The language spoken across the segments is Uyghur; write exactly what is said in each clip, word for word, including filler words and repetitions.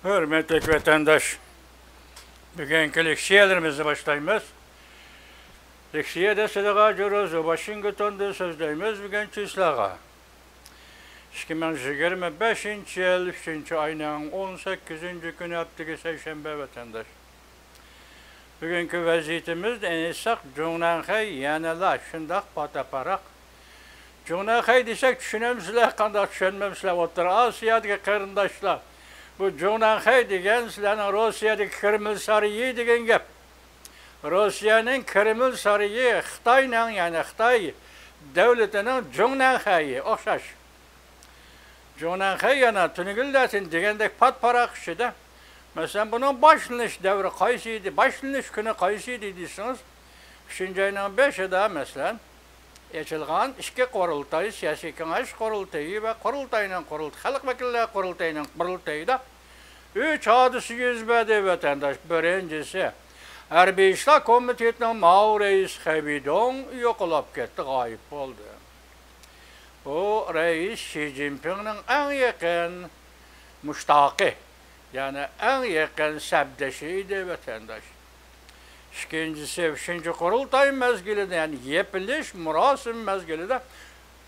ھۆرمەتلىك ۋەتەنداش، بۈگۈنكى لېكسىيەلىرىمىزنى باشلايمىز. لېكسىيە دەستىلىغا جۇرۇزۇ ۋاشىنگتوندىن سۆزلەيمىز بۈگۈن سىلەرگە. ئىككى مىڭ يىگىرمە بەشىنچى يىل ئۈچىنچى ئاينىڭ ئون سەككىزىنچى كۈنى، ھەپتىگە سەيشەنبە، ۋەتەنداش. بۈگۈنكى ۋەزىيىتىمىزنى ئېيتساق، جۇڭنەنخەي يەنىلا شۇنداق پاتاپاراق. جۇڭنەنخەي دېسەك، چۈشىنەمسىلەر، قانداق چۈشەنمەمسىلەر، ئوتتۇرا ئاسىيادىكى قېرىنداشلار؟ بۇ جۇڭنەنخەي دېگەن سىلەرنىڭ روسىيەدىكى كرېمل سارىيى دېگەن گەپ. روسىيەنىڭ كرېمل سارىيى خىتاينىڭ، يەنى خىتاي دۆلىتىنىڭ جۇڭنەنخەيى ئوخشاش. جۇڭنەنخەي يەنە تۈنۈگۈنلەردىن دېگەندەك پات-پاراق ئىچىدە. مەسىلەن، بۇنىڭ باشلىنىش دەۋرى قايسى ئىدى، باشلىنىش كۈنى قايسى ئىدى دېسىڭىز، ئۈچىنچى ئاينىڭ بېشىدا، مەسىلەن، ئېچىلغان ئىككى قۇرۇلتاي، سىياسىي كېڭەش قۇرۇلتىيى ۋە قۇرۇلتاينىڭ قۇرۇلت-، خەلق ۋەكىللەر قۇرۇلتىيىنىڭ قۇرۇلتىيىدا ئۈچ ھادىسە يۈز بەردى، ۋەتەنداش. بىرىنچىسى، ھەربىي ئىشلار كومىتېتىنىڭ ماۋۇ رەئىسى خەۋىدوڭ يوقىلاپ كەتتى، غايىب بولدى. ئۇ رەئىس شى جىنپىڭنىڭ ئەڭ يېقىن مۇشتاقى، يەنى ئەڭ يېقىن سەپدىشى ئىدى، ۋەتەنداش. ئىككىنچىسى، ئۈچىنچى قۇرۇلتاي مەزگىلىدە، يەنى يېپىلىش مۇراسىمى مەزگىلىدە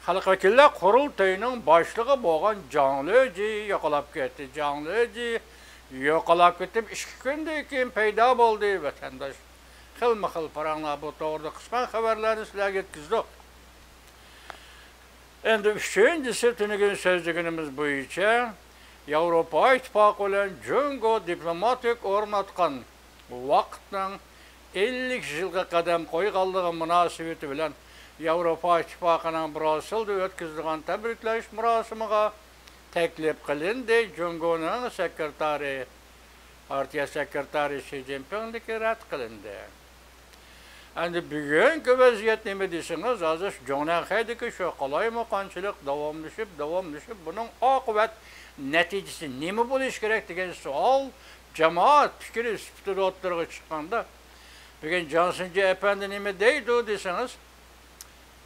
خەلق ۋەكىللەر قۇرۇلتىيىنىڭ باشلىقى بولغان جاڭ لېجى يوقالاپ كەتتى. جاڭ لېجى يوقالاپ كېتىپ، ئىككى كۈندىن كېيىن پەيدا بولدى، ۋەتەنداش. خىلمۇ خىل پاراڭلار، بۇ توغرىدا قىسقا خەۋەرلەرنى سىلەرگە يەتكۈزدۇق. ئەمدى ئۈچىنچىسى، تۈنۈگۈن سۆزلىگىنىمىز بويىچە، ياۋروپا ئىتتىپاقى بىلەن جۇڭگو دىپلوماتىك ئورناتقان ۋاقىتنىڭ ئەللىك يىلغا قەدەم قويغانلىقى مۇناسىۋىتى بىلەن ياۋروپا ئىتتىپاقىنىڭ برۇسسېلدا ئۆتكۈزىدىغان تەبرىكلەش مۇراسىمىغا تەكلىپ قىلىندى. جۇڭگونىڭ سېكرېتارى، پارتىيە سېكرېتارى شى جىنپىڭدىكى رەت قىلىندى. ئەمدى بۈگۈنكى ۋەزىيەت نېمە دېسىڭىز، ھازىر شۇ جۇڭنەنخەيدىكى شۇ قالايمىقانچىلىق داۋاملىشىپ، داۋاملىشىپ، بۇنىڭ ئاقىۋەت نەتىجىسى نېمە بولۇشى كېرەك دېگەن سوئال جامائەت پىكرى سۈپىتىدە ئوتتۇرىغا چىققاندا، بۈگۈن جاڭ سىنجې ئەپەندى نېمە دەيدۇ دېسىڭىز،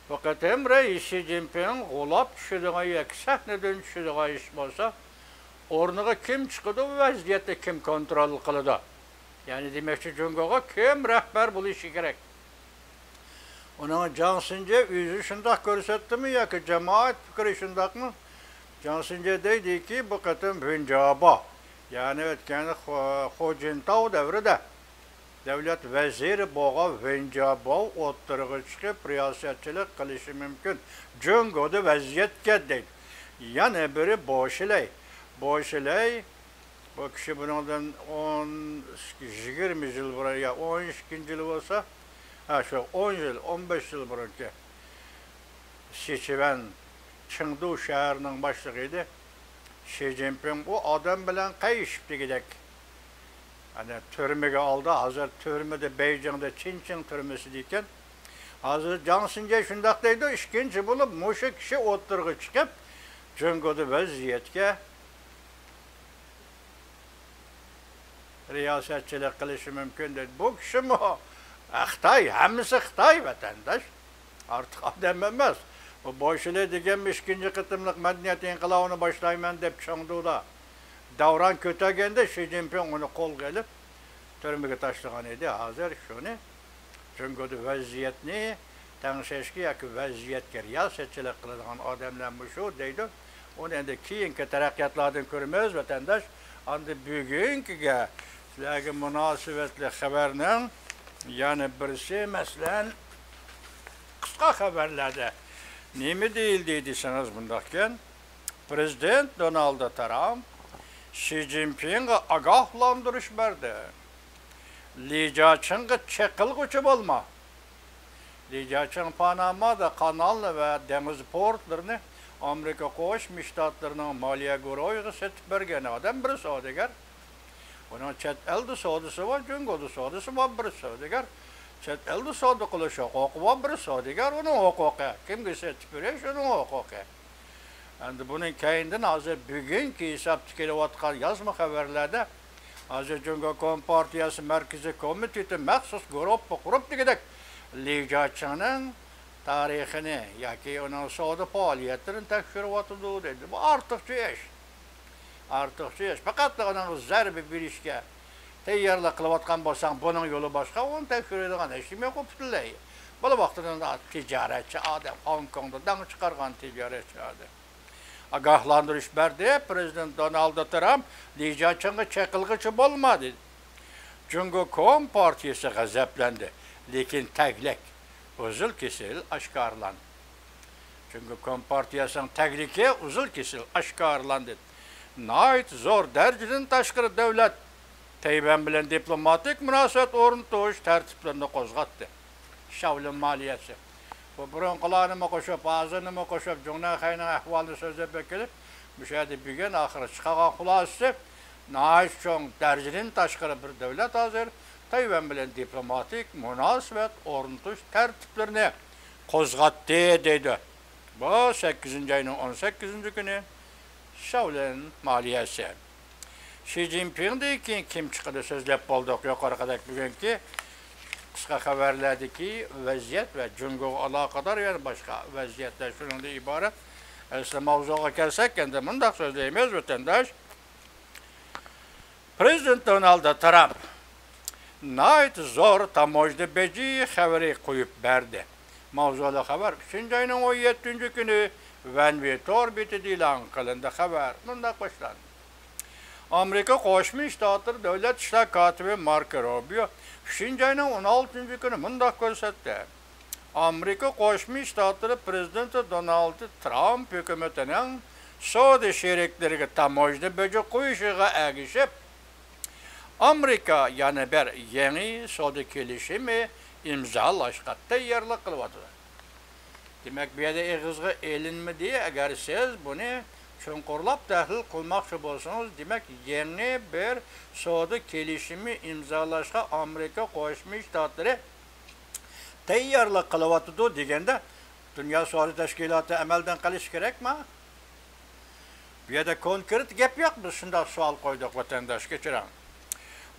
بۇ قېتىم رەئىس شى جىنپىڭ غۇلاپ چۈشىدىغان ياكى سەھنىدىن چۈشىدىغان ئىش بولسا، ئورنىغا كىم چىقىدۇ، ۋەزىيەتنى كىم كونترول قىلىدۇ؟ يەنى دېمەكچى، جۇڭگوغا كىم رەھبەر بولۇشى كېرەك؟ ئۇنىڭ جاڭ سىنجې ئۆزى شۇنداق كۆرسەتتىمۇ ياكى جامائەت پىكرى شۇنداقمۇ؟ جاڭ سىنجې دەيدىكى، بۇ قېتىم ۋېن جياباۋ، يەنى ئۆتكەن خو-، خو جىنتاۋ دەۋرىدە دەۋلەت ۋەزىرى بولغان ۋېن جياباۋ ئوتتۇرىغا چىقىپ رىياسەتچىلىك قىلىشى مۇمكىن. جۇڭگودا ۋەزىيەتكە دەيدۇ. يەنە بىرى بو شىلەي. بو شىلەي، بۇ كىشى بۇنىڭدىن ئون، يىگىرمە يىل بۇرۇن، يا ئون ئىككىنچى يىل بولسا، ھە، شۇ ئون يىل، ئون بەش يىل بۇرۇنكى سىچۈەن چېڭدۇ شەھىرىنىڭ باشلىقى ئىدى. شى جىنپىڭ ئۇ ئادەم بىلەن قېيىشىپ دېگۈدەك. ئەنە تۈرمىگە ئالدى، ھازىر تۈرمىدە، بېيجىڭدا چىنچىڭ تۈرمىسىدە ئىكەن. ھازىر جاڭ سىنجې شۇنداق دەيدۇ، ئىككىنچى بولۇپ مۇشۇ كىشى ئوتتۇرىغا چىقىپ، جۇڭگودا ۋەزىيەتكە رىياسەتچىلىك قىلىشى مۇمكىن دەيدۇ. بۇ كىشىمۇ خىتاي، ھەممىسى خىتاي ۋەتەنداش. ئارتۇق ئادەم ئەمەس. بۇ بو شىلەي دېگەنمۇ ئىككىنچى قېتىملىق مەدەنىيەت ئىنقىلابىنى باشلايمەن دەپ چېڭدۇدا داۋران كۆتەرگەندە شى جىنپىڭ ئۇنى قولغا ئېلىپ تۈرمىگە تاشلىغان ئىدى. ھازىر شۇنى جۇڭگودا ۋەزىيەتنى تەڭشەشكە ياكى ۋەزىيەتكە رىياسەتچىلىك قىلىدىغان ئادەملەر مۇشۇ دەيدۇ. ئۇنى ئەمدى كېيىنكى تەرەققىياتلاردىن كۆرىمىز، ۋەتەنداش. ئەمدى بۈگۈنكىگە سىلەرگە مۇناسىۋەتلىك خەۋەرنىڭ يەنە بىرسى، مەسىلەن، قىسقا خەۋەرلەردە نېمە دېيىلدى دېسىڭىز، مۇنداقكەن، پىرېزىدېنت دونالد ترامپ شى جىنپىڭغا ئاگاھلاندۇرۇش بەردى. لى جياچىڭغا چېقىلغۇچى بولما. لى جياچىڭ پانامادا قانالنى ۋە دېڭىز پورتلىرىنى ئامېرىكا قوشما شتاتلىرىنىڭ مالىيە گۇرۇھىغا سېتىپ بەرگەن ئادەم، بىر سودىگەر. ئۇنىڭ چەت ئەلدە سودىسى بار، جۇڭگودا سودىسى بار، بىر سودىگەر. چەت ئەلدە سودا قىلىش ھوقۇقى بار، بىر سودىگەر، ئۇنىڭ ھوقۇقى. كىمگە سېتىپ بېرىش، ئۇنىڭ ھوقۇقى. ئەمدى بۇنىڭ كەينىدىن ھازىر بۈگۈنكى ھېسابتا كېلىۋاتقان يازما خەۋەرلەردە، ھازىر جۇڭگو كومپارتىيەسى مەركىزىي كومىتېتى مەخسۇس گۇرۇپپا قۇرۇپ دېگۈدەك لى جياچىڭنىڭ تارىخىنى ياكى ئۇنىڭ سودا پائالىيەتلىرىنى تەكشۈرۈۋاتىدۇ دەيدۇ. بۇ ئارتۇقچە ئىش. ئارتۇقچە ياش. پەقەتلا ئۇنىڭغا زەربە بېرىشكە تەييارلىق قىلىۋاتقان بولساڭ، بۇنىڭ يولى باشقا، ئۇنى تەكشۈرىدىغان ھېچنېمە يوق پۈتۈنلەي. بۇ ۋاقتىدا تىجارەتچى ئادەم، خوڭكوڭدا داڭ چىقارغان تىجارەتچى ئادەم. ئاگاھلاندۇرۇش بەردى، پىرېزىدېنت دونالد ترامپ لى جياچىڭغا چېقىلغۇچە بولما دېدى. جۇڭگو كومپارتىيىسى غەزەپلەندى، لېكىن تەگلىك ئۈزۈل-كېسىل ئاشكارىلاندى. جۇڭگو كومپارتىيىسىنىڭ تەگلىكى ئۈزۈل-كېسىل ئاشكارىلاندى. ناھايىتى زور دەرىجىدىن تاشقىرى دۆلەت تەيۋەن بىلەن دىپلوماتىك مۇناسىۋەت ئورنىتىش تەرتىپلىرىنى قوزغاتتى. شاۋلىن مالىيەسى. بۇ بۇرۇنقىلارنىمۇ قوشۇپ، ھازىرنىمۇ قوشۇپ، جۇڭنەنخەينىڭ ئەھۋالىنى سۆزلەپ بېكىنىپ، مۇشۇ يەردە بۈگۈن ئاخىرى چىقارغان خۇلاسىسى، ناھايىتى چوڭ دەرىجىدىن تاشقىرى بىر دۆلەت ھازىر تەيۋەن بىلەن دىپلوماتىك مۇناسىۋەت ئورنىتىش تەرتىپلىرىنى قوزغاتتى، دەيدۇ. بۇ سەككىزىنچى ئاينىڭ ئون سەككىزىنچى كۈنى شاۋلىن مالىيەسى. شى جىنپىڭدىن كېيىن كىم چىقىدۇ سۆزلەپ بولدۇق. يۇقىرىقىدەك بۈگۈنكى قىسقا خەۋەرلەردىكى ۋەزىيەت ۋە جۇڭگوغا ئالاقىدار يەنە باشقا ۋەزىيەتلەر شۇنىڭدىن ئىبارەت. ئەسلى ماۋزۇغا كەلسەك، ئەمدى مۇنداق سۆزلەيمىز، ۋەتەنداش. پىرېزىدېنت دونالد ترامپ ناھايىتى زور تاموژنا بېجى خەۋىرى قويۇپ بەردى. ماۋزۇلۇق خەۋەر ئۈچىنچى ئاينىڭ ئون يەتتىنچى كۈنى ۋەنۋې تور بېتىدە ئېلان قىلىندى. خەۋەر مۇنداق باشلاندى. ئامېرىكا قوشما شتاتلىرى دۆلەت ئىشلار كاتىپى ماركو روبىيو ئۈچىنچى ئاينىڭ ئون ئالتىنچى كۈنى مۇنداق كۆرسەتتى. ئامېرىكا قوشما شتاتلىرى پىرېزىدېنتى دونالد ترامپ ھۆكۈمىتىنىڭ سودا شېرىكلىرىگە تاموژنا بېجى قويۇشىغا ئەگىشىپ، ئامېرىكا يەنە بىر يېڭى سودا كېلىشىمى ئىمزالاشقا تەييارلىق قىلىۋاتىدۇ. دېمەك، بۇ يەردە ئېغىزغا ئېلىنمىدى. ئەگەر سىز بۇنى چوڭقۇرلاپ تەھلىل قىلماقچى بولسىڭىز، دېمەك، يېڭى بىر سودا كېلىشىمى ئىمزالاشقا ئامېرىكا قوشما شتاتلىرى تەييارلىق قىلىۋاتىدۇ دېگەندە، دۇنيا سودا تەشكىلاتى ئەمەلدىن قېلىشى كېرەكما؟ بۇ يەردە كونكرېت گەپ يوق، بىز شۇنداق سوئال قويدۇق، ۋەتەنداش، كەچۈرۈڭ.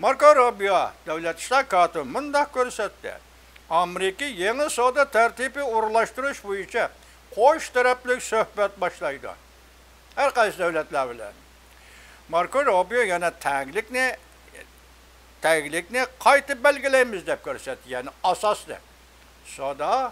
ماركو روبىيو، دۆلەت ئىشلار كاتىپى مۇنداق كۆرسەتتى: ئامېرىكا يېڭى سودا تەرتىپى ئورۇنلاشتۇرۇش بويىچە قوش تەرەپلىك سۆھبەت باشلايدۇ. ھەر قايسى دۆلەتلەر بىلەن. ماركو روبىيو يەنە تەگلىكنى، تەگلىكنى قايتا بەلگىلەيمىز دەپ كۆرسەتتى، يەنى ئاساسنى. سودا،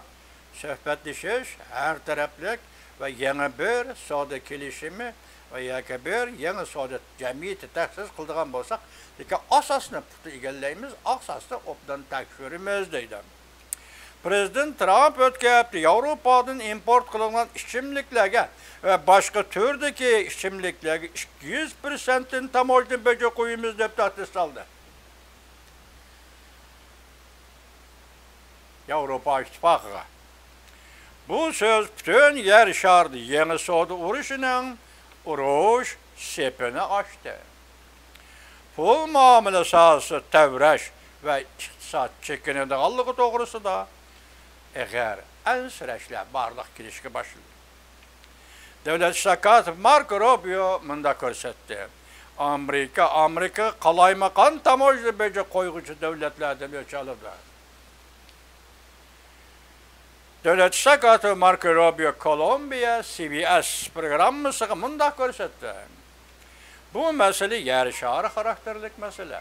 سۆھبەتلىشىش، ھەر تەرەپلىك ۋە يېڭى بىر سودا كېلىشىمى ۋە ياكى بىر يېڭى سودا جەمئىيىتى تەسىس قىلىدىغان بولساق، لېكىن ئاساسنى پۇختا ئىگىلەيمىز، ئاساسنى ئوبدان تەكشۈرىمىز، دەيدۇ. پىرېزىدېنت ترامپ ئۆتكەن ھەپتە ياۋروپادىن ئىمپورت قىلىنغان ئىچىملىكلەرگە ۋە باشقا تۈردىكى ئىچىملىكلەرگە ئىككى يۈز پىرسەنتتىن تاموژنا بېجى قويىمىز دەپ تەھدىت سالدى. ياۋروپا ئىتتىپاقىغا. بۇ سۆز پۈتۈن يەر شارىدا يېڭى سودا ئۇرۇشىنىڭ ئۇرۇش سېپىنى ئاچتى. پۇل مۇئامىلە ساھەسى تەۋرەش ۋە ئىقتىساد چېكىنىدىغانلىقى توغرىسىدا ئېغىر ئەنسىرەشلەر بارلىققا كېلىشكە باشلىدى. دۆلەت ئىشلار كاتىپى ماركو روبىيو مۇنداق كۆرسەتتى: ئامېرىكا، ئامېرىكىغا قالايمىقان تاموژنا بېجى قويغۇچى دۆلەتلەردىن ئۆچ ئالىدۇ. دۆلەت ئىشلار كاتىپى ماركو روبىيو كولومبىيە سى بى ئېس پروگراممىسىغا مۇنداق كۆرسەتتى: بۇ مەسىلە يەر شارى خاراكتېرلىك مەسىلە.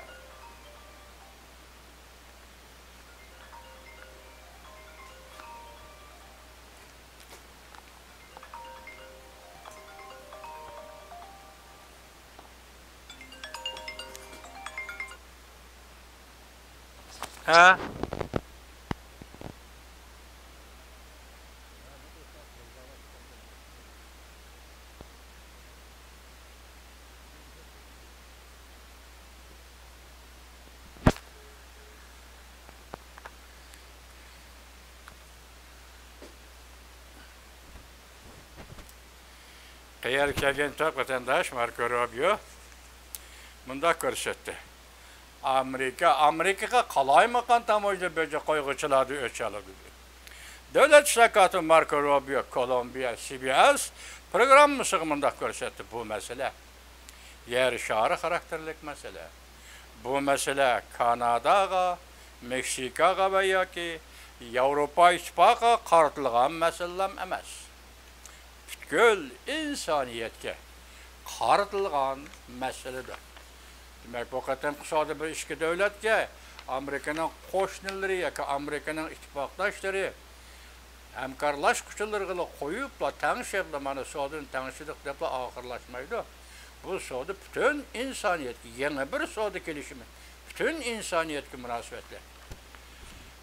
ھە؟ قەيەرگە كەلگەن تاق ۋەتەنداش ماركو روبىيو مۇنداق كۆرسەتتى: ئامېرىكا، ئامېرىكىغا قالايمىقان تاموژنا بېجى قويغۇچىلاردىن ئۆچ ئالىدۇ. دۆلەت ئىشلار كاتىپى ماركو روبىيو كولومبىيە سى بى ئېس پروگراممىسىغا مۇنداق كۆرسەتتى: بۇ مەسىلە يەر شارى خاراكتېرلىك مەسىلە. بۇ مەسىلە كاناداغا، مېكسىكاغا ۋە ياكى ياۋروپا ئىتتىپاقىغا قارىتىلغان مەسىلىلەرمۇ ئەمەس. پۈتكۈل ئىنسانىيەتكە قارىتىلغان مەسىلىدۇر. دېمەك، بۇ قېتىمقى سودا بىر ئىككى دۆلەتكە ئامېرىكىنىڭ قوشنىلىرى ياكى ئامېرىكىنىڭ ئىتتىپاقداشلىرى، ھەمكارلاشقۇچىلىرىغىلا قويۇپلا، تەڭشەپلا، مانا سودىنى تەڭشىدۇق دەپلا ئاخىرلاشمايدۇ. بۇ سودا پۈتۈن ئىنسانىيەتكە يېڭى بىر سودا كېلىشىمى، پۈتۈن ئىنسانىيەتكە مۇناسىۋەتلىك.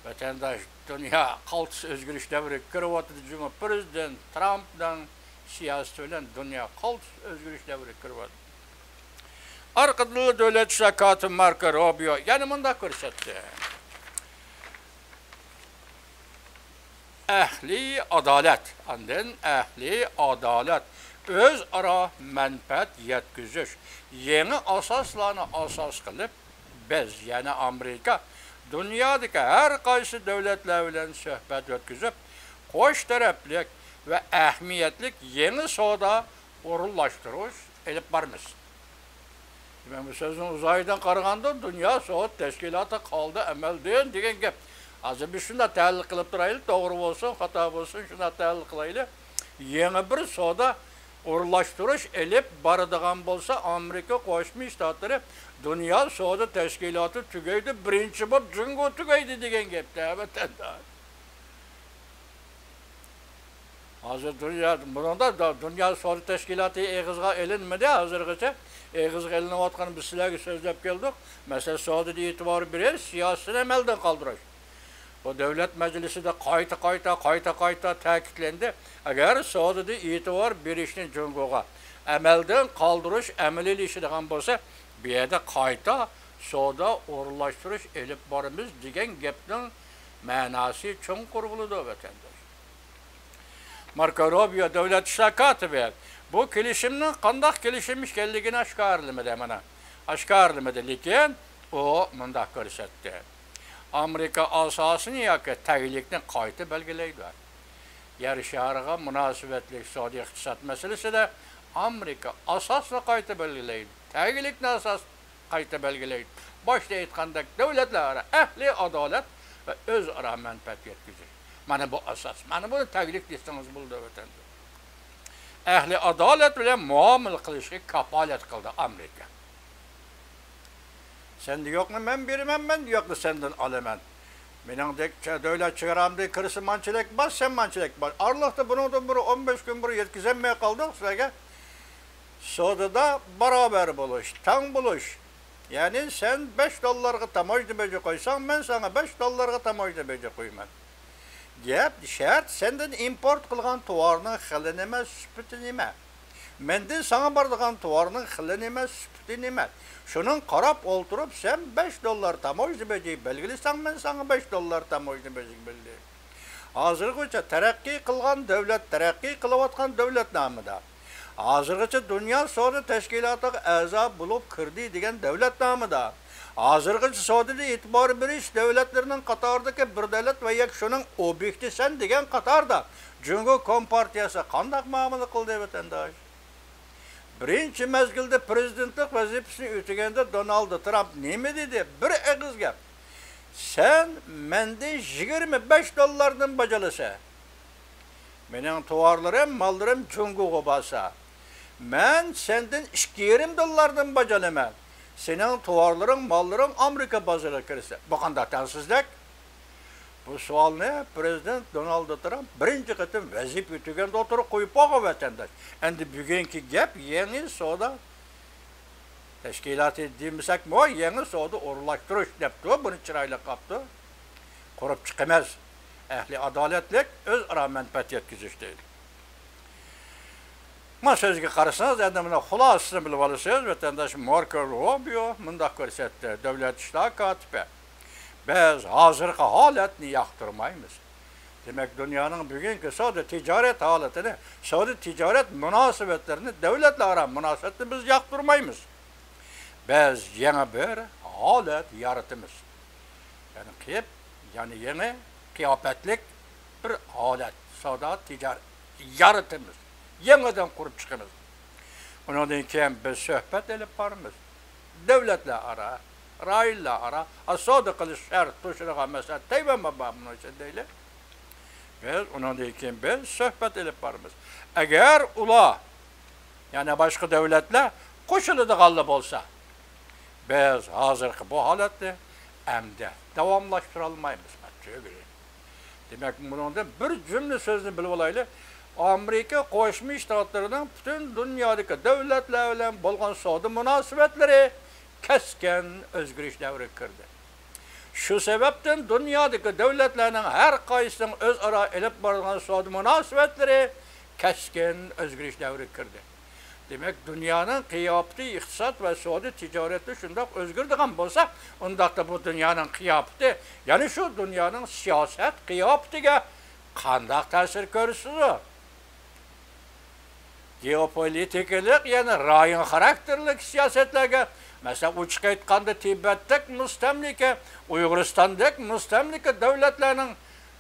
ۋەتەنداش، دۇنيا قالتىس ئۆزگىرىش دەۋرىگە كىرىۋاتىدۇ. جۇڭگو پىرېزىدېنت ترامپنىڭ سىياسىتى بىلەن دۇنيا قالتىس ئۆزگىرىش دەۋرىگە كىرىۋاتىدۇ. ئارقىدىنلا دۆلەت ئىشلار كاتىپى ماركو روبىيو يەنە مۇنداق كۆرسەتتى. ئەھلى ئادالەت، ئاندىن ئەھلى ئادالەت، ئۆزئارا مەنپەئەت يەتكۈزۈش، يېڭى ئاساسلارنى ئاساس قىلىپ، بىز، يەنى ئامېرىكا، دۇنيادىكى ھەر قايسى دۆلەتلەر بىلەن سۆھبەت ئۆتكۈزۈپ، قوش تەرەپلىك ۋە ئەھمىيەتلىك يېڭى سودا ئورۇنلاشتۇرۇش ئېلىپ بارىمىز. دېمەك، بۇ سۆزنىڭ ئۇزايىدىن قارىغاندا، دۇنيا سودا تەشكىلاتى قالدى ئەمەلدىن دېگەن گەپ. ھازىر بىز شۇنداق تەھلىل قىلىپ تۇرايلى، توغرا بولسۇن، خاتا بولسۇن، شۇنداق تەھلىل قىلايلى. يېڭى بىر سودا ئورۇنلاشتۇرۇش ئېلىپ بارىدىغان بولسا، ئامېرىكا قوشما شتاتلىرى دۇنيا سودا تەشكىلاتى تۈگەيدۇ، بىرىنچى بولۇپ جۇڭگو تۈگەيدۇ دېگەن گەپ-تە، ۋەتەنداش. ھازىر دۇنيا، بۇنىڭدا دا-، دۇنيا سودا تەشكىلاتى ئېغىزغا ئېلىنمىدى، ھازىرغىچە ئېغىزغا ئېلىنىۋاتقان بىز سىلەرگە سۆزلەپ كەلدۇق. مەسىلەن، سودىدا ئېتىبار بېرىش، سىياسىتىنى ئەمەلدىن قالدۇرۇش. بۇ دۆلەت مەجلىسىدە قايتا، قايتا، قايتا، قايتا تەكىتلەندى. ئەگەر سودىدا ئېتىبار بېرىشنى جۇڭگوغا ئەمەلدىن قالدۇرۇش ئەمەلىيلىشىدىغان بولسا، بۇ يەردە قايتا سودا ئورۇنلاشتۇرۇش ئېلىپ بارىمىز دېگەن گەپنىڭ مەناسى چوڭقۇر بولىدۇ، ۋەتەنداش. ماركو روبىيو دۆلەت ئىشلار كاتىپى بۇ كېلىشىمنىڭ قانداق كېلىشىم ئىكەنلىكىنى ئاشكارىلىمىدى، مانا، ئاشكارىلىمىدى، لېكىن ئۇ مۇنداق كۆرسەتتى. ئامېرىكا ئاساسىنى ياكى تەگلىكنى قايتا بەلگىلەيدۇ. يەر شارىغا مۇناسىۋەتلىك سودا ئىقتىساد مەسىلىسىدە ئامېرىكا ئاساسنى قايتا بەلگىلەيدۇ، تەگلىكنى ئاساس قايتا بەلگىلەيدۇ. باشتا ئېيتقاندەك، دۆلەتلەر ئارا ئەھلى ئادالەت ۋە ئۆزئارا مەنپەئەت يەتكۈزۈش. مانا بۇ ئاساس. مانا بۇنى تەگلىك دېسىڭىز بولىدۇ، ۋەتەنداش. ئەھلى ئادالەت بىلەن مۇئامىلە قىلىشقا كاپالەت قىلدى ئامېرىكا. سەندە يوقنى مەن بېرىمەن، مەندە يوقنى سەندىن ئالىمەن. مېنىڭدەك چە-، دۆلەت چېگرامدىن كىرسە مانچىلىك بار، سەن مانچىلىك بار. ئارىلىقتا بۇنىڭدىن بىر ئون بەش كۈن بۇرۇن يەتكۈزەلمەي قالدۇق سىلەرگە. سودىدا باراۋەر بولۇش، تەڭ بولۇش. يەنى سەن بەش دوللارغا تاموژنا بېجى قويساڭ، مەن ساڭا بەش دوللارغا تاموژنا بېجى قويىمەن. گەپ، شەرت، سەندىن ئىمپورت قىلغان تاۋارنىڭ خىلى نېمە، سۈپىتى نېمە؟ مەندىن ساڭا بارىدىغان تاۋارنىڭ خىلى نېمە، سۈپىتى نېمە؟ شۇنىڭغا قاراپ ئولتۇرۇپ، سەن بەش دوللار تاموژنا بېجى بەلگىلىسەڭ، مەن ساڭا بەش دوللار تاموژنا بېجى بەلگىلەيمەن. ھازىرغىچە تەرەققىي قىلغان دۆلەت، تەرەققىي قىلىۋاتقان دۆلەت نامىدا، ھازىرغىچە دۇنيا سودا تەشكىلاتىغا ئەزا بولۇپ كىردى دېگەن دۆلەت نامىدا، ھازىرغىچە سودىدا ئېتىبار بېرىش دۆلەتلىرىنىڭ قاتارىدىكى بىر دۆلەت ۋە يەكى شۇنىڭ ئوبيېكتى سەن دېگەن قاتاردا جۇڭگو كومپارتىيەسى قانداق مۇئامىلە قىلدى، ۋەتەنداش؟ بىرىنچى مەزگىلدە پىرېزىدېنتلىق ۋەزىپىسىنى ئۆتىگەندە دونالد ترامپ نېمە دېدى؟ بىر ئېغىز گەپ. سەن مەندىن يىگىرمە بەش دوللاردىن باج ئالىسەن. مېنىڭ تاۋارلىرىم، ماللىرىم جۇڭگوغا بارسا، مەن سەندىن ئىككى يېرىم دوللاردىن باج ئالىمەن. سېنىڭ تاۋارلىرىڭ، ماللىرىڭ ئامېرىكا بازىرىغا كىرسە، بۇ قانداق تەڭسىزلىك؟ بۇ سوئالنى پىرېزىدېنت دونالد ترامپ بىرىنچى قېتىم ۋەزىپە ئۆتىگەندە ئوتتۇرىغا قويۇپ بولغان، ۋەتەنداش. ئەمدى بۈگۈنكى گەپ يېڭى سودا تەشكىلاتى دېمىسەكمۇ، يېڭى سودا ئورۇنلاشتۇرۇش دەپتۇ، بۇنى چىرايلىق قاپتۇ. قۇرۇپ چىقىمىز. ئەھلى ئادالەتلىك، ئۆزئارا مەنپەئەت يەتكۈزۈش دەيدۇ. ما سۆزگە قارىسىڭىز، ئەمدى مانا خۇلاسىسىنى بىلىۋالىسىز. ۋەتەنداش ماركو روبىيو مۇنداق كۆرسەتتى، دۆلەت ئىشلار كاتىپى. بىز ھازىرقى ھالەتنى ياقتۇرمايمىز. دېمەك، دۇنيانىڭ بۈگۈنكى سودا تىجارەت ھالىتىنى، سودا تىجارەت مۇناسىۋەتلىرىنى، دۆلەتلەر ئارا مۇناسىۋەتنى بىز ياقتۇرمايمىز. بىز يېڭى بىر ھالەت يارىتىمىز. يەنى قىيىپ، يەنى يېڭى قىياپەتلىك بىر ھالەت، سودا تىجارەت يارىتىمىز. يېڭىدىن قۇرۇپ چىقىمىز. ئۇنىڭدىن كېيىن بىز سۆھبەت ئېلىپ بارىمىز. دۆلەتلەر ئارا، رايونلار ئارا، ھە، سودا قىلىش شەرت توشىدىغان مەسىلە، تەيۋەنمۇ بار بۇنىڭ ئىچىدە دەيلى. بىز ئۇنىڭدىن كېيىن بىز سۆھبەت ئېلىپ بارىمىز. ئەگەر ئۇلار يەنە باشقا دۆلەتلەر قوشۇلىدىغانلا بولسا، بىز ھازىرقى بۇ ھالەتنى ئەمدى داۋاملاشتۇرالمايمىز. تۈگىدى. دېمەك، بۇنىڭدىن بىر جۈملە سۆزنى بىلىۋالايلى. ئامېرىكا قوشما شتاتلىرىنىڭ پۈتۈن دۇنيادىكى دۆلەتلەر بىلەن بولغان سودا مۇناسىۋەتلىرى كەسكىن ئۆزگىرىش دەۋرىگە كىردى. شۇ سەۋەبتىن دۇنيادىكى دۆلەتلەرنىڭ ھەر قايسىسىنىڭ ئۆزئارا ئېلىپ بارىدىغان سودا مۇناسىۋەتلىرى كەسكىن ئۆزگىرىش دەۋرىگە كىردى. دېمەك، دۇنيانىڭ قىياپىتى ئىقتىساد ۋە سودا تىجارەتتە شۇنداق ئۆزگىرىدىغان بولسا، ئۇنداقتا بۇ دۇنيانىڭ قىياپىتى، يەنى شۇ دۇنيانىڭ سىياسەت قىياپىتىگە قانداق تەسىر كۆرسىتىدۇ؟ گېئوپولىتىكىلىق، يەنى رايون خاراكتېرلىك سىياسەتلەرگە، مەسىلەن، ئوچۇق ئېيتقاندا، تىبەتتەك مۇستەملىكە، ئۇيغۇرىستاندەك مۇستەملىكە دۆلەتلەرنىڭ،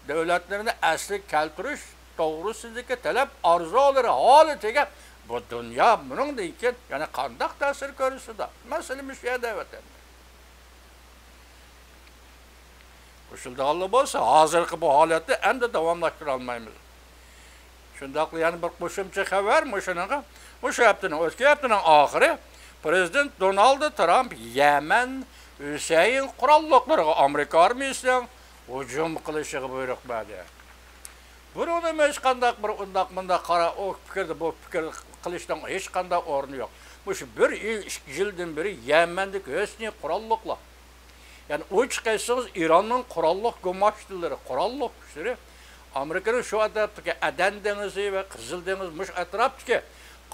دۆلەتلىرىنى ئەسلىگە كەلتۈرۈش توغرىسىدىكى تەلەپ ئارزۇلىرى ھالىتىگە بۇ دۇنيا بۇنىڭدىن كېيىن يەنە قانداق تەسىر كۆرسىتىدۇ؟ مەسىلە مۇشۇ يەردە، ۋەتەندە قوشۇلىدىغانلا بولسا، ھازىرقى بۇ ھالەتنى ئەمدى داۋاملاشتۇرالمايمىز. شۇنداقلا يەنە بىر قوشۇمچە خەۋەر مۇشۇنىڭغا، مۇشۇ ھەپتىنىڭ، ئۆتكەن ھەپتىنىڭ ئاخىرى پرېزىدېنت دونالد ترامپ يەمەن ھۈسەيىن قوراللىقلىرىغا ئامېرىكا ئارمىيىسىنىڭ ھۇجۇم قىلىشىغا بۇيرۇق بەردى. بۇنىڭدىمۇ ھېچقانداق بىر ئۇنداق مۇنداق قارا، ئۇ پىكىردە بۇ پىكىر قىلىشنىڭ ھېچقانداق ئورنى يوق. مۇشۇ بىر يىل، ئىككى يىلدىن بېرى يەمەندىكى ھۆسنى قوراللىقلار، يەنى ئوچۇق ئېيتسىڭىز، ئىراننىڭ قوراللىق گۇماشتىلىرى، قوراللىق كۈچلىرى ئامېرىكىنىڭ شۇ ئەتراپتىكى ئەدەن دېڭىزى ۋە قىزىل دېڭىز مۇشۇ ئەتراپتىكى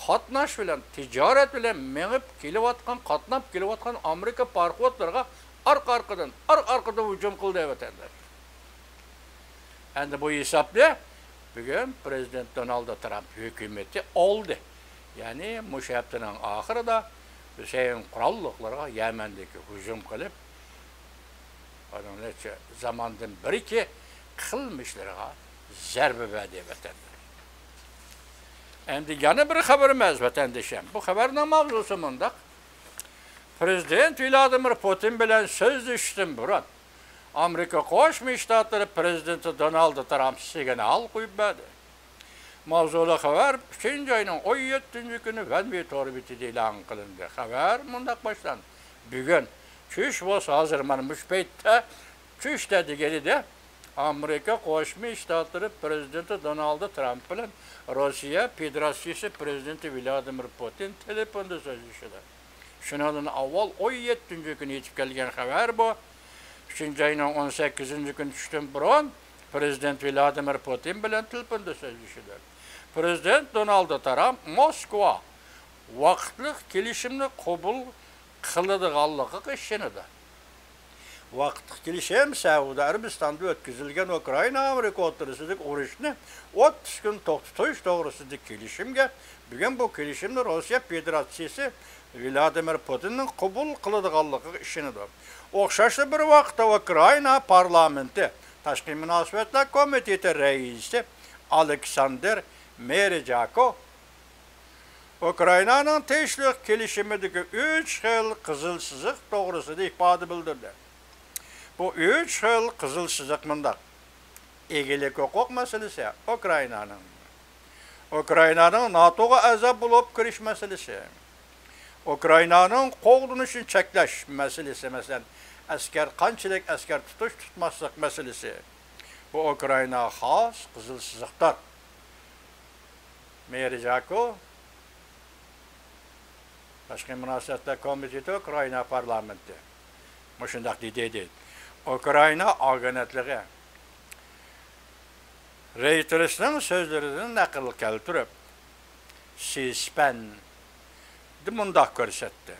قاتناش بىلەن، تىجارەت بىلەن مېڭىپ كېلىۋاتقان، قاتناپ كېلىۋاتقان ئامېرىكا پاراخوتلىرىغا ئارقا-ئارقىدىن، ئارقا-ئارقىدىن ھۇجۇم قىلدى، ۋەتەنداش. ئەمدى بۇ ھېسابنى بۈگۈن پرېزىدېنت دونالد ترامپ ھۆكۈمىتى ئالدى. يەنى مۇشۇ ھەپتىنىڭ ئاخىرىدا ھۈسەيىن قوراللىقلىرىغا يەمەندىكى ھۇجۇم قىلىپ، ئۇنىڭ نەچچە زاماندىن بېرىكى قىلمىشلىرىغا زەربە بەردى، ۋەتەنداش. ئەمدى يەنە بىر خەۋىرىمىز، ۋەتەندىشىم. بۇ خەۋەرنىڭ ماۋزۇسى مۇنداق. پرېزىدېنت ۋلادىمىر پۇتىن بىلەن سۆزلىشىشتىن بۇرۇن، ئامېرىكا قوشما شتاتلىرى پرېزىدېنتى دونالد ترامپ سىگنال قويۇپ بەردى. ماۋزۇلۇق خەۋەر ئۈچىنچى ئاينىڭ ئون يەتتىنچى كۈنى ۋەنۋى تور بېتىدە ئېلان قىلىندى. خەۋەر مۇنداق باشلاندى. بۈگۈن چۈش بولسا، ھازىر مانا مۇشۇ پەيتتە چۈشتە دېگىنىدە، ئامېرىكا قوشما شتاتلىرى پرېزىدېنتى دونالد ترامپ بىلەن روسىيە فېدېراتسىيىسى پرېزىدېنتى ۋلادىمىر پۇتىن تېلېفوندا سۆزلىشىدۇ. شۇنىڭدىن ئاۋۋال ئون يەتتىنچى كۈنى يېتىپ كەلگەن خەۋەر بۇ. ئۈچىنچى ئاينىڭ ئون سەككىزىنچى كۈنى چۈشتىن بۇرۇن پرېزىدېنت ۋلادىمىر پۇتىن بىلەن تېلېفوندا سۆزلىشىدۇ. پرېزىدېنت دونالد ترامپ موسكۋا ۋاقىتلىق كېلىشىمنى قوبۇل قىلىدىغانلىقىغا ئىشىنىدۇ. ۋاقىتلىق كېلىشىم سەئۇدى ئەرەبىستاندا ئۆتكۈزۈلگەن ئۇكرائىنا ئامېرىكا ئوتتۇرىسىدىكى ئۇرۇشنى ئوتتۇز كۈن توختىتىش توغرىسىدىكى كېلىشىمگە، بۈگۈن بۇ كېلىشىمنى روسىيە فېدېراتسىيىسى ۋلادىمىر پۇتىننىڭ قوبۇل قىلىدىغانلىقىغا ئىشىنىدۇ. ئوخشاشلا بىر ۋاقىتتا ئۇكرائىنا پارلامېنتى تاشقى مۇناسىۋەتلەر كومىتېتى رەئىسى ئالېكساندىر مېرىجاكو ئۇكرائىنانىڭ تىنچلىق كېلىشىمىدىكى ئۈچ خىل قىزىل سىزىق توغرىسىدا ئىپادە بىلدۈردى. بۇ ئۈچ خىل قىزىل سىزىق مۇنداق. ئىگىلىك ھوقۇق مەسىلىسى، ئۇكرائىنانىڭ. ئۇكرائىنانىڭ ناتوغا ئەزا بولۇپ كىرىش مەسىلىسى. ئۇكرائىنانىڭ قوغدىنىشنى چەكلەش مەسىلىسى، مەسىلەن، ئەسكەر، قانچىلىك ئەسكەر تۇتۇش، تۇتماسلىق مەسىلىسى. بۇ ئۇكرائىناغا خاس قىزىل سىزىقتۇر. مېرى جاكو، تاشقى مۇناسىۋەتلەر كومىتېتى، ئۇكرائىنا پارلامېنتى مۇشۇنداق دېدى، دېدى. ئۇكرائىنا ئاگېنتلىقى رېيتېرسنىڭ سۆزلىرىدىن نەقىل كەلتۈرۈپ، سىسپەن دە مۇنداق كۆرسەتتى.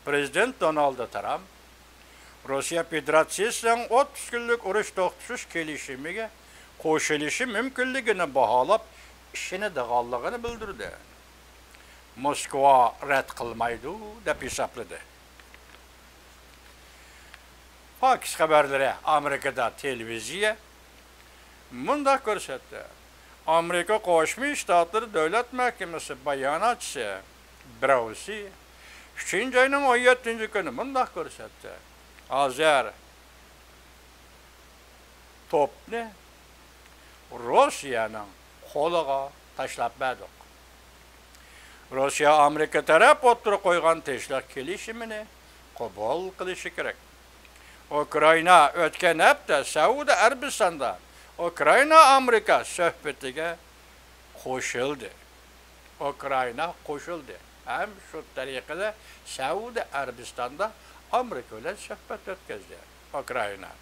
پرېزىدېنت دونالد ترامپ روسىيە فېدېراتسىيىسىنىڭ ئوتتۇز كۈنلۈك ئۇرۇش توختىتىش كېلىشىمىگە قوشۇلۇشى مۇمكىنلىكىنى باھالاپ، ئىشىنىدىغانلىقىنى بىلدۈردى. موسكۋا رەت قىلمايدۇ، دەپ ھېسابلىدى. فاكس خەۋەرلىرى ئامېرىكىدا تېلېۋىزىيە مۇنداق كۆرسەتتى. ئامېرىكا قوشما شتاتلىرى دۆلەت مەھكىمىسى باياناتچىسى براۋسى ئۈچىنچى ئاينىڭ ئون يەتتىنچى كۈنى مۇنداق كۆرسەتتى. ھازىر توپنى روسىيەنىڭ قولىغا تاشلاپ بەردۇق. روسىيە ئامېرىكا تەرەپ ئوتتۇرىغا قويغان تىنچلىق كېلىشىمىنى قوبۇل قىلىشى كېرەك. ئۇكرائىنا ئۆتكەن ھەپتە سەئۇدى ئەرەبىستاندا ئۇكرائىنا ئامېرىكا سۆھبىتىگە قوشۇلدى. ئۇكرائىنا قوشۇلدى ھەم شۇ تەرىقىدە سەئۇدى ئەرەبىستاندا ئامېرىكا بىلەن سۆھبەت ئۆتكۈزدى. ئۇكرائىنا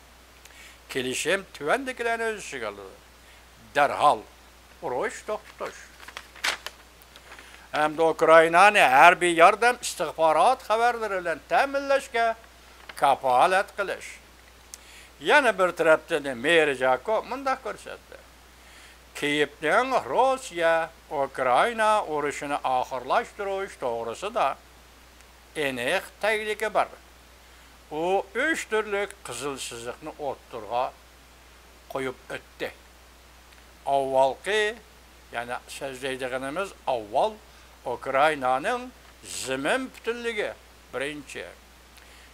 كېلىشىم تۆۋەندىكىلەرنى ئۆز ئىچىگە ئالىدۇ. دەرھال ئۇرۇش توختىتىش ھەمدە ئۇكرائىنانى ھەربىي ياردەم، ئىستىخبارات خەۋەرلىرى بىلەن تەمىنلەشكە كاپالەت قىلىش. يەنە بىر تەرەپتىن مېرى جاكو مۇنداق كۆرسەتتى: كىيېۋنىڭ روسىيە ئۇكرائىنا ئۇرۇشىنى ئاخىرلاشتۇرۇش توغرىسىدا ئېنىق تەكلىپى بار. ئۇ ئۈچ تۈرلۈك قىزىل سىزىقنى ئوتتۇرىغا قويۇپ ئۆتتى. ئاۋۋالقى، يەنى سۆزلەيدىغىنىمىز ئاۋۋال ئۇكرائىنانىڭ زېمىن پۈتۈنلۈكى، بىرىنچى.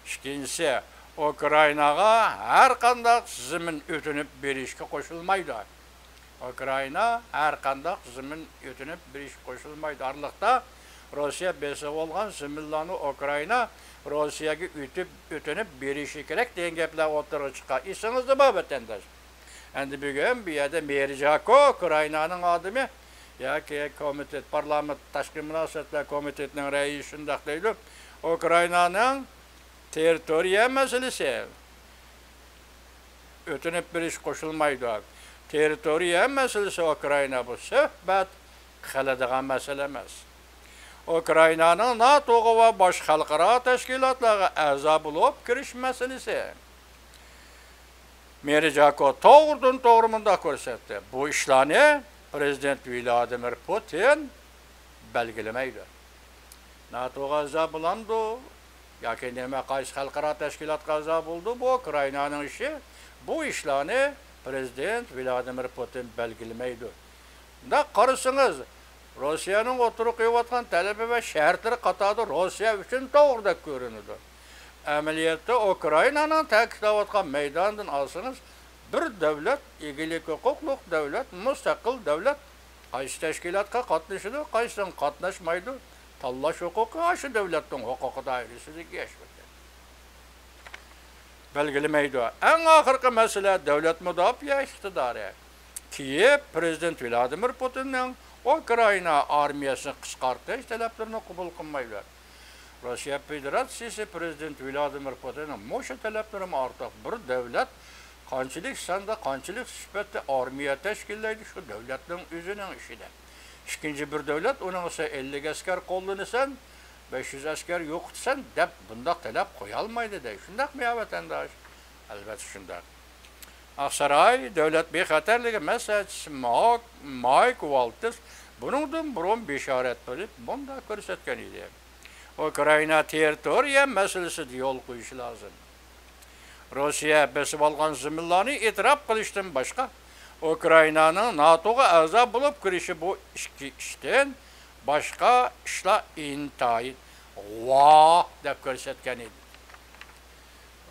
ئىككىنچىسى، ئۇكرائىناغا ھەر قانداق زېمىن ئۆتۈنۈپ بېرىشكە قوشۇلمايدۇ. ئۇكرائىنا ھەر قانداق زېمىن ئۆتۈنۈپ بېرىشكە قوشۇلمايدۇ. ئارىلىقتا روسىيە بېسىۋالغان زېمىنلارنى ئۇكرائىنا روسىيەگە ئۆتۈپ، ئۆتۈنۈپ بېرىشى كېرەك دېگەن گەپلەر ئوتتۇرىغا چىققان. ئېسىڭىزدە بار، ۋەتەنداش. ئەمدى بۈگۈن بۇ يەردە مېرى جاكو، ئۇكرائىنانىڭ ئادىمى ياكى كومىتېت، پارلامېنت تاشقى مۇناسىۋەتلەر كومىتېتىنىڭ رەئىسى شۇنداق دەيدۇ: ئۇكرائىنانىڭ تېررىتورىيە مەسىلىسى ئۆتۈنۈپ بېرىش قوشۇلمايدۇ. تېررىتورىيە مەسىلىسى ئۇكرائىنا بۇ سۆھبەت قىلىدىغان مەسىلە ئەمەس. ئۇكرائىنانىڭ ناتوغا ۋە باشقا خەلقئارا تەشكىلاتلارغا ئەزا بولۇپ كىرىش مەسىلىسى. مېرى جاكو توغرىدىن توغرا مۇنداق كۆرسەتتى: بۇ ئىشلارنى پىرېزىدېنت ۋلادىمىر پۇتىن بەلگىلىمەيدۇ. ناتوغا ئەزا بولامدۇ ياكى نېمە، قايسى خەلقئارا تەشكىلاتقا ئەزا بولىدۇ، بۇ ئۇكرائىنانىڭ ئىشى. بۇ ئىشلارنى پىرېزىدېنت ۋلادىمىر پۇتىن بەلگىلىمەيدۇ. مۇنداق قارىسىڭىز، روسىيەنىڭ ئوتتۇرىغا قويۇۋاتقان تەلىپى ۋە شەرتلىرى قاتارىدا روسىيە ئۈچۈن توغرىدەك كۆرۈنىدۇ. ئەمەلىيەتتە ئۇكرائىنانىڭ تەكىتلەۋاتقان مەيدانىدىن ئالسىڭىز، بىر دۆلەت، ئىگىلىك ھوقۇقلۇق دۆلەت، مۇستەقىل دۆلەت، قايسى تەشكىلاتقا قاتنىشىدۇ، قايسىسىغا قاتناشمايدۇ، تاللاش ھوقۇقى ئاشۇ دۆلەتنىڭ ھوقۇقى دائىرىسىدىكى ئىش. بەلگىلىمەيدۇ. ئەڭ ئاخىرقى مەسىلە دۆلەت مۇداپىئە ئىقتىدارى. كىيېۋ پىرېزىدېنت ۋلادىمىر پۇتىننىڭ ئۇكرائىنا ئارمىيەسىنى قىسقارتىش تەلەپلىرىنى قوبۇل قىلمايدۇ. روسىيە فېدېراتسىيىسى پىرېزىدېنت ۋلادىمىر پۇتىننىڭ مۇشۇ تەلەپلىرىمۇ ئارتۇق. بىر دۆلەت قانچىلىك ساندا، قانچىلىك سۈپەتتە ئارمىيە تەشكىللەيدۇ، شۇ دۆلەتنىڭ ئۆزىنىڭ ئىشىدە. ئىككىنچى بىر دۆلەت ئۇنىڭغا سەن ئەللىك ئەسكەر قوللىنىسەن، بەش يۈز ئەسكەر يوقىتىسەن دەپ بۇنداق تەلەپ قويالمايدۇ دەي. شۇنداقمۇ يا ۋەتەنداش؟ ئەلۋەتتە شۇنداق. ئاقساراي دۆلەت بىخەتەرلىكى مەسلىھەتچىسى ماك-، مايك ۋالتىس بۇنىڭدىن بۇرۇن بېشارەت بېرىپ مۇنداق كۆرسەتكەن ئىدى: ئۇكرائىنا تېررىتورىيە مەسىلىسىدە يول قويۇشى لازىم. روسىيە بېسىۋالغان زېمىنلارنى ئېتىراپ قىلىشتىن باشقا، ئۇكرائىنانىڭ ناتوغا ئەزا بولۇپ كىرىشى بۇ ئىككى ئىشتىن باشقا ئىشلار ئىنتايىن غۇۋا دەپ كۆرسەتكەن ئىدى.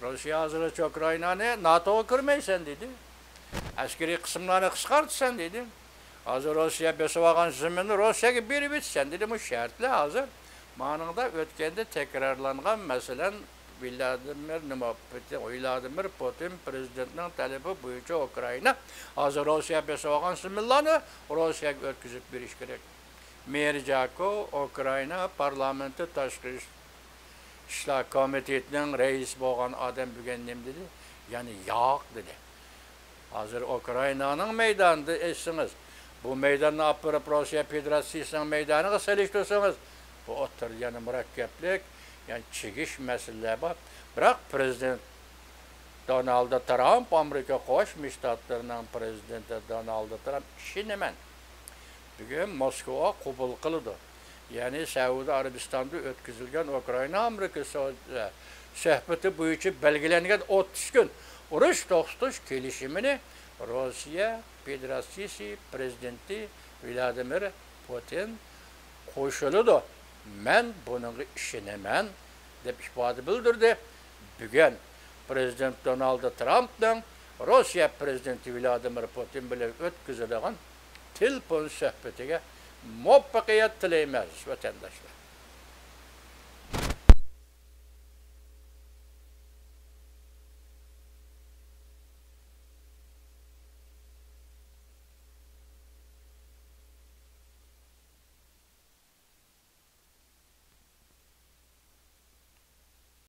روسىيە ھازىرغىچە ئۇكرائىنانى ناتوغا كىرمەيسەن دېدى. ئەسكىرىي قىسىملارنى قىسقارتىسەن دېدى. ھازىر روسىيە بېسىۋالغان زېمىننى روسىيەگە بېرىۋېتىسەن دېدى. مۇشۇ شەرتلەر ھازىر مانىڭدا ئۆتكەندە تەكرارلانغان، مەسىلەن، ۋلادىمىر نېمە، پۇتىن، ۋلادىمىر پۇتىن پىرېزىدېنتنىڭ تەلىپى بويىچە ئۇكرائىنا ھازىر روسىيە بېسىۋالغان زېمىنلارنى روسىيەگە ئۆتكۈزۈپ بېرىش كېرەك. مېرى جاكو ئۇكرائىنا پارلامېنتى تاشقى ئىش-، ئىشلار كومىتېتىنىڭ رەئىسى بولغان ئادەم بۈگۈن نېمە دېدى؟ يەنى ياق دېدى. ھازىر ئۇكرائىنانىڭ مەيدانىدا ئېيتسىڭىز، بۇ مەيداننى ئاپىرىپ روسىيە فېدېراتسىيىسىنىڭ مەيدانىغا سېلىشتۇرسىڭىز، بۇ ئوتتۇرىدا يەنە مۇرەككەپلىك، يەنە چىگىش مەسىلىلەر بار. بىراق پىرېزىدېنت دونالد ترامپ، ئامېرىكا قوشما شتاتلىرىنىڭ پىرېزىدېنتى دونالد ترامپ، ئىشىنىمەن، بۈگۈن موسكۋا قوبۇل قىلىدۇ. يەنى سەئۇدى ئەرەبىستاندا ئۆتكۈزۈلگەن ئۇكرائىنا ئامېرىكا سو-، سۆھبىتى بويىچە بەلگىلەنگەن ئوتتۇز كۈن ئۇرۇش توختىتىش كېلىشىمىنى روسىيە فېدېراتسىيىسى پىرېزىدېنتى ۋلادىمىر پۇتىن قوشۇلىدۇ. مەن بۇنىڭغا ئىشىنىمەن، دەپ ئىپادە بىلدۈردى. بۈگۈن پىرېزىدېنت دونالد ترامپنىڭ روسىيە پىرېزىدېنتى ۋلادىمىر پۇتىن بىلەن ئۆتكۈزىدىغان تېلېفون سۆھبىتىگە مۇۋەپپەقىيەت تىلەيمىز، ۋەتەنداشلار.